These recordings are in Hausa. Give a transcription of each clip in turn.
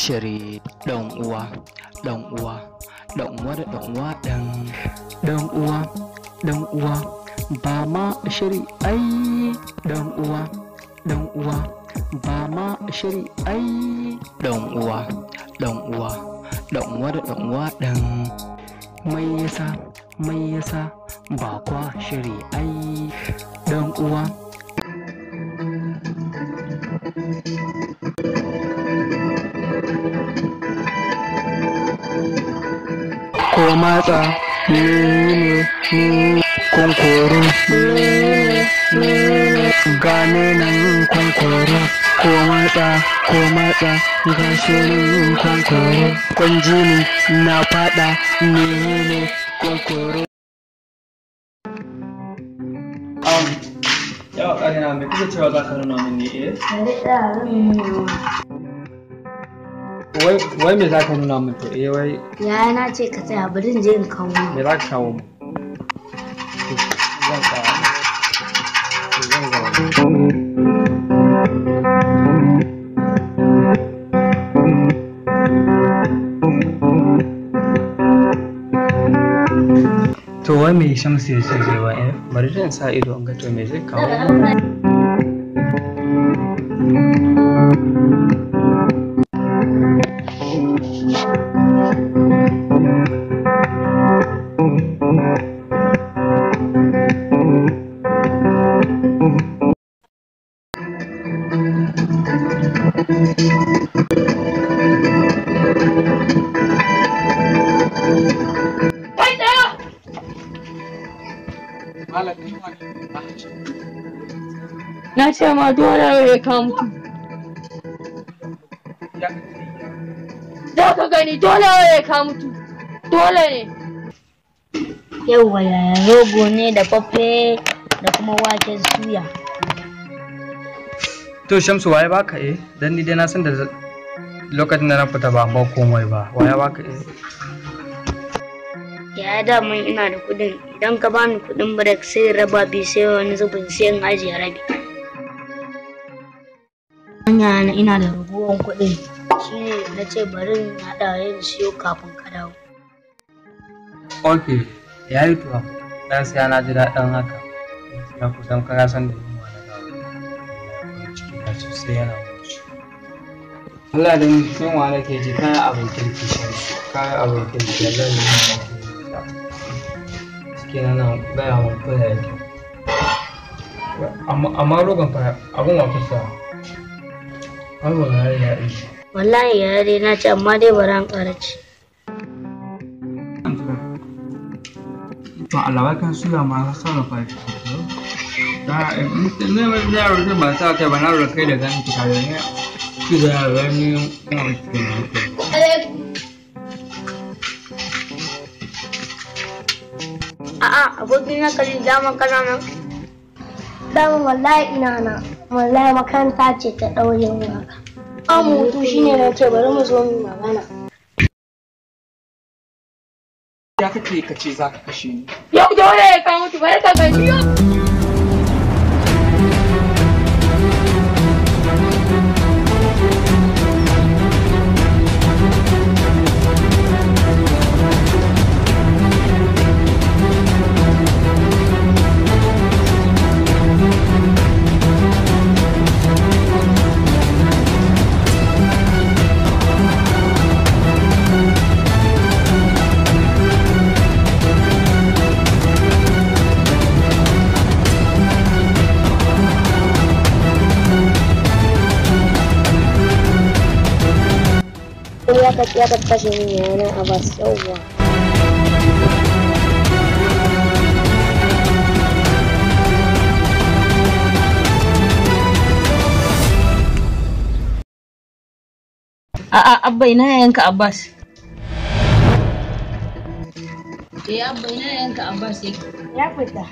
Shiri ɗan uwa, ɗan uwa, ɗan uwa da ɗan uwa ɗan ɗan uwa, ɗan uwa ba ma shiri ai ɗan uwa, ɗan uwa ba ma shiri ai ɗan uwa, ɗan uwa, ɗan uwa da ɗan uwa ɗan mai yasa, mai yasa ba kwa shiri ai ɗan uwa. Ko matsa ni ne kunkuru gane nan kunkuru ko matsa gashi nan kunkuru kwanji ne na fada ni ne kunkuru. Yawa ƙarina me kuka cewa za ka nuna min ne eh? Wai me za ka nuna min to eh wai? Yaya na ce ka tsaya bari in je in kawo. Me za ka kawo mu? Zan tsaya. Zan zauna. To wai me Shamsu ya ce zai wa eh? Bari dai in sa ido in ga to me zai kawo mu. Na ce ma dole ya ka mutu. Za ka gani dole ya ka mutu. Dole ne. Yauwa yaya rogo ne da fafe da kuma waken suya. To Shamsu waye baka eh? Dan ni dai na san da lokacin da na fita ba ba komai ba. Waye baka eh? Yaya daman ina da kuɗin idan ka bani kuɗin break sai raba biyu sai wani zubin sai in ajiye rabi. Hanya na ina da ragowar kuɗin shine na ce bari in haɗa yin siyo kafin ka dawo. Ok, ya yi tuwa. Dan sai na ji daɗin haka. Ya kusan ka san da yunwa na dawo. Ciki na sosai yana wuce. Allah dan yunwa nake ji kayan abin kirki Shamsu. Kayan abin kirki Allah ne yunwa nake ji. Ciki na na gaya mun ko da yake. Amma rogon fa abin wa kusa. Abin ya yi daɗi. Wallahi yaya dai na ci amma dai bari an ƙara ci. To Allah kan suya ma ka sarrafa shi. Da ne mai yaro zai ba sa kai ba na lura kai da ganin ki kare ne. Ki da gani ina cikin. A'a abokin na kalli dama kana nan. Dama wallahi ina nan. Wallahi makaranta ce ta ɗaure mu haka. An hutu shine na ce bari mu zo mu magana. Ya kake ka ce za ka kashe ni. Yau dole ya ka mutu bari ka gani. Ya ka kashe ni yana Abbas yauwa. A'a Abba ina yayanka Abbas. Eh Abba ina yayanka Abbas yake. Ya fita.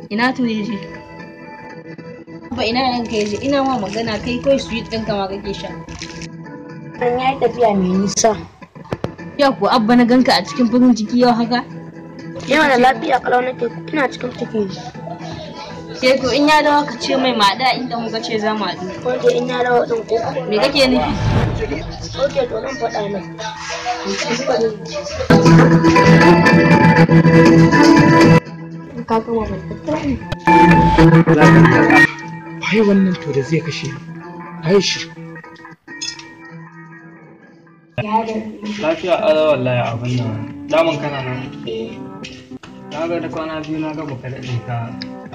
Ina to yaje? Abba ina yayanka yaje? Ina ma magana kai kawai sweet ɗinka ma kake sha. An yi tafiya mai nisa. Yau ko Abba na ganka a cikin farin ciki yau haka? Yau da lafiya kalau nake ina cikin ciki. Sai to in ya dawo ka ce mai maɗa inda muka ce za mu haɗu. Ok, in ya dawo ɗin ko? Me kake nufi? Ok, to zan faɗa mai. Ka gama ban tattara ne. Waye wannan to da zai kashe ni? Waye shi? Lafiya ala wallahi abin nan. Daman kana nan. Na ga da kwana biyu na ga baka daɗe ka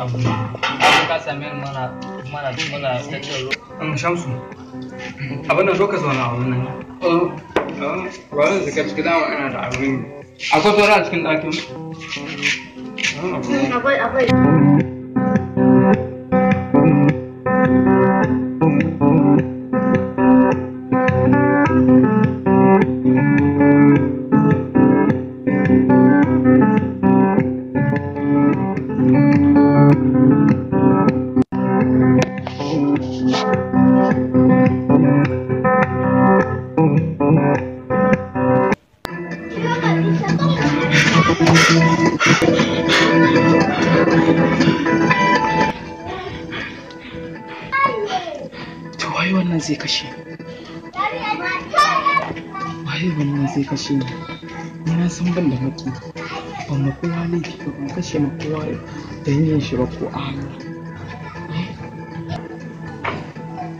abin nan. Abin ka same ni mana mana mana tattaro. Shamsu. Abin nan zo ka zauna a wannan. Oh, bari in shiga ciki dama ina da abin. Akwai saura a cikin ɗakin. Akwai akwai. To waye wannan zai kashe ni? Waye wannan zai kashe ni? Ni na san ban da maki. Ban ma kowa laifi ba, ban kashe ma kowa dangin shi ba ko a hannu.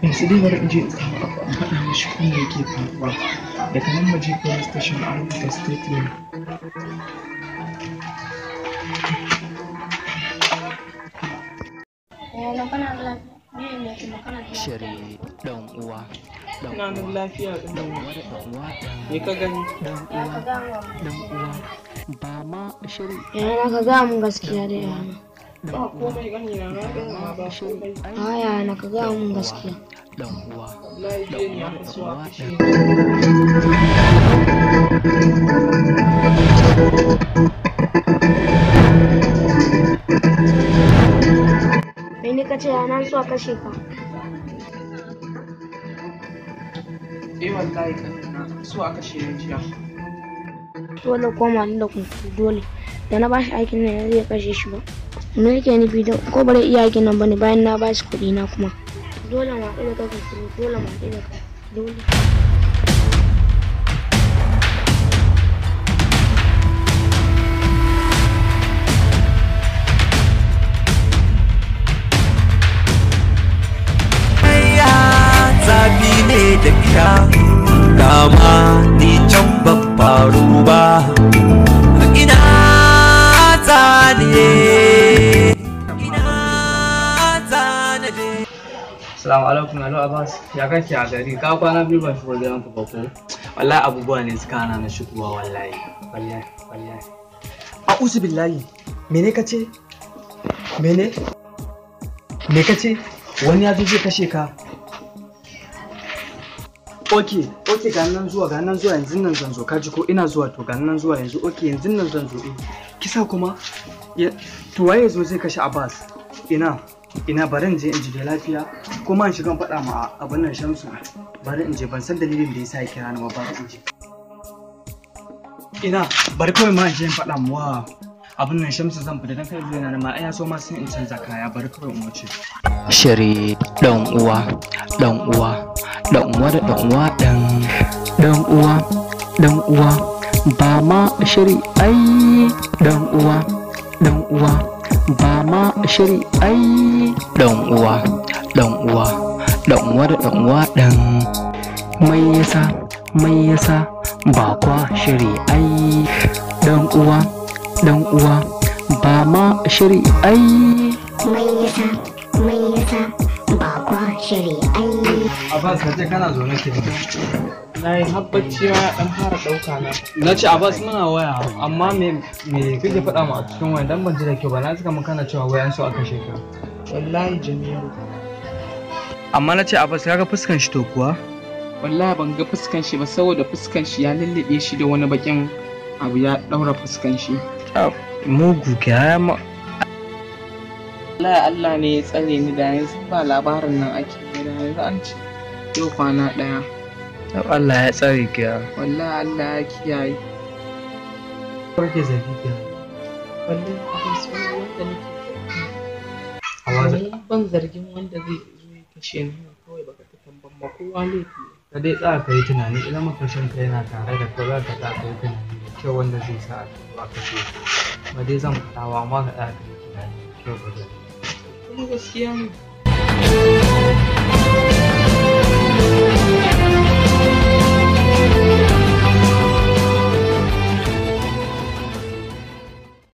Yanzu dai bari in je in samu abu in faɗa mishi ko me yake faruwa. Daga nan mu je police station a rubuta statement. Shiri ɗan uwa. Ɗan Ina nan uwa. lafiya Ɗan ɗin. uwa da ɗan uwa ɗan. Me ka gani? Ɗan uwa. Ɗan uwa. Ba ma shiri. Yana ka gaya mun gaskiya dai yana. Ba komai ƙanina na gama ma ba komai. A yana ka gaya mun gaskiya. Ɗan uwa. Wallahi jiya ne aka so a kashe ni. Me ni ka ce yana so a kashe ka? Eh wallahi ƙanina so a kashe ni jiya. Dole koma ni da kunkuru dole. Da na bashi aikin nan zai kashe shi ba. Me yake nufi da ko bare iya aikin nan bane bayan na bashi kuɗi na kuma. Dole ma haɗu da kai kunkuru dole ma haɗu da kai dole. Ya zafi ne da kya dama ni can ban faru ba ina zane ina zane dai. Assalamu alaikum Alo Abbas. Ya kake a gari? Ka kwana biyu ban shigo gidan ku ba ko? Wallahi abubuwa ne suka hana na shigowa wallahi. Wallahi wallahi. A'udhu billahi. Mene kace? Mene? Me kace? Wani ya zo zai kashe ka. Okay, okay ga nan zuwa, ga nan zuwa yanzu nan zan zo. Ka ji ko ina zuwa to ga nan zuwa yanzu. Okay, yanzu nan zan zo. Eh. Kisa kuma to waye zo zai kashe Abbas? Ina ina bari in je in ji da lafiya kuma in shiga in faɗa ma abin nan Shamsu. Bari in je ban san dalilin da yasa ya kira ni ba bari in je. Ina bari kawai ma in je in faɗa ma wa abin nan Shamsu zan fita dan kai zuwa na ma ai ya so ma sai in canza kaya bari kawai in wuce. Shiri ɗan uwa. Ɗan uwa. Ɗan uwa da ɗan uwa ɗan. Ɗan uwa. Ɗan uwa. Ba ma shiri ai. Ɗan uwa. Ɗan uwa. Ba ma shiri ai. Ɗan uwa. Ɗan uwa. Ɗan uwa da ɗan uwa ɗan. Mai yasa mai yasa ba kwa shiri ai. Ɗan uwa. Ɗan uwa. Ba ma shiri ai. Mai yasa, mai yasa, ba kwa shiri ai. Abbas ka ce kana zaune ke Na yi har bacci ma ya ɗan fara ɗauka na. Na ce Abbas muna waya amma me me kake faɗa mu a cikin waya dan ban ji da kyau ba na ji kamar kana cewa wayan so aka kashe ka. Wallahi Jamilu. Amma na ce Abbas kaga fuskan shi to kuwa? Wallahi ban ga fuskan shi ba saboda fuskan shi ya lullube shi da wani bakin abu ya ɗaura fuskan shi. Mugu ke ya ma Wallahi Allah ne ya tsare ni da yanzu ba labarin nan ake ba da yanzu an ce yau kwana ɗaya. Allah ya tsare ki ya. Wallahi Allah ya kiyaye. Kake zafi ke. Wallahi abin so wanda nake. Ban zargin wanda zai zo ya kashe ni haka kawai baka ta tamban ma kowa laifi. Ka dai tsaya ka yi tunani idan makashin ka yana tare da kai za ka tsaya ka yi tunani da kyau wanda zai sa a zo a kashe ka. Ba dai zan faɗa ba amma ka tsaya ka yi tunani da kyau ka gani. Kuma gaskiya ne.